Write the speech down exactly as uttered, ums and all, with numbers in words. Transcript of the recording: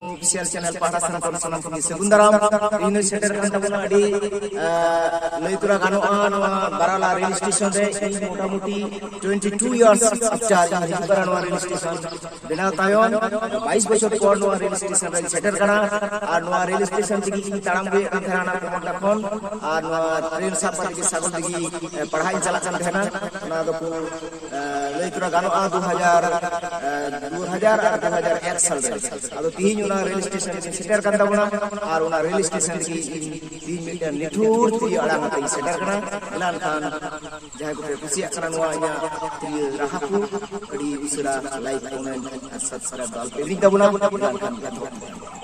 Official channel ᱯᱟᱦᱴᱟ ᱥᱮᱱ ᱠᱷᱚᱱ ᱥᱟᱱᱟᱢ ᱠᱚᱜᱮ ᱥᱟᱹᱜᱩᱱ ᱫᱟᱨᱟᱢ᱾ ᱛᱮᱦᱮᱧ ᱫᱚ ᱥᱮᱴᱮᱨ ᱠᱟᱱ ᱛᱟᱵᱚᱱᱟ ᱟᱹᱰᱤ, ᱟᱸ, ᱞᱟᱹᱭ ᱛᱚᱨᱟ ᱜᱟᱱᱚᱜᱼᱟ, ᱱᱚᱣᱟ ᱵᱟᱨᱟᱞᱟ ᱨᱮᱞ ᱥᱴᱮᱥᱚᱱ ᱨᱮ ᱤᱧ ᱢᱚᱴᱟᱢᱩᱴᱤ twenty two years after ᱤᱧ ᱦᱤᱡᱩᱜ ᱠᱟᱱᱟ ᱱᱚᱣᱟ ᱨᱮᱞ ᱥᱴᱮᱥᱚᱱ ᱵᱮᱱᱟᱣ ᱛᱟᱭᱚᱢ᱾ ᱵᱟᱭᱤᱥ ᱵᱚᱪᱷᱚᱨ ᱯᱚᱨ ᱱᱚᱣᱟ ᱨᱮᱞ ᱥᱴᱮᱥᱚᱱ ᱨᱮᱧ ᱥᱮᱴᱮᱨ ᱠᱟᱱᱟ᱾ ᱟᱨ ᱱᱚᱣᱟ ᱨᱮᱞ ᱥᱴᱮᱥᱚᱱ ᱛᱮᱜᱮ ᱤᱧ ᱛᱟᱲᱟᱢ ᱟᱹᱜᱩᱭᱮᱫ ᱠᱟᱱ ᱛᱟᱦᱮᱱᱟ ᱚᱱᱟ ᱠᱚᱢᱚᱱᱰᱟ ᱠᱷᱚᱱ᱾ ᱟᱨ ᱱᱚᱣᱟ ᱴᱨᱮᱱ ᱥᱟᱵ ᱠᱟᱛᱮ ᱜᱮ ᱥᱟᱜᱚᱞ ᱛᱮᱜᱮ, ᱮ, ᱯᱟᱲᱦᱟᱜ ᱤᱧ ᱪᱟᱞᱟᱜ ᱠᱟᱱ ᱛᱟᱦᱮᱱᱟ᱾ ᱚᱱᱟ ᱫᱚᱠᱚ, ᱮ, ᱞᱟᱹᱭ ᱛᱚᱨᱟ ᱜᱟᱱᱚᱜᱼᱟ ᱫᱩ ᱦᱟᱡᱟᱨ, ᱮ, ᱫᱩ ᱦᱟᱡᱟᱨ ᱟᱨ ᱫᱩ ᱦᱟᱡᱟᱨ ᱮᱠ ᱥᱟᱞ ᱨᱮ᱾ ᱟᱫᱚ ᱛᱤᱦᱤᱧ ᱚᱱᱟ ᱨᱮᱞ ᱥᱴᱮᱥᱚᱱ ᱨᱮ ᱥᱮᱴᱮᱨ ᱠᱟᱱ ᱛᱟᱵᱚᱱᱟ᱾ ᱟᱨ ᱚᱱᱟ ᱨᱮᱞ ᱥᱴᱮᱥᱚᱱ ᱨᱮᱜᱮ ᱤᱧ ᱛᱤᱦᱤᱧ ᱢᱤᱫᱴᱮᱱ ᱱᱤᱴᱷᱩᱨ ᱛᱤᱨᱭᱳ ᱟᱲᱟᱝ ᱟᱛᱮ ᱤᱧ ᱥᱮᱴᱮᱨ ᱠᱟᱱᱟ᱾ ᱮᱱᱠᱷᱟᱱ ᱡᱟᱦᱟᱸᱭ ᱠᱚᱯᱮ ᱠᱩᱥᱤᱭᱟᱜ ᱠᱟᱱᱟ ᱱᱚᱣᱟ ᱤᱧᱟᱹᱜ ᱛᱤᱨᱭᱳ ᱨᱟᱦᱟ ᱠᱚ, ᱟᱹᱰᱤ ᱩᱥᱟᱹᱨᱟ ᱞᱟᱭᱤᱠ, ᱠᱚᱢᱮᱱᱴ ᱟᱨ ᱥᱟᱵᱥᱠᱨᱟᱭᱤᱵ ᱫᱚ ᱟᱞᱚᱯᱮ ᱦᱤᱲᱤᱧ ᱛᱟᱵᱚᱱᱟ᱾ ᱮᱱᱠᱷᱟᱱ ᱮᱛᱚᱦᱚᱵ ᱛᱟᱵᱚᱱᱟ᱾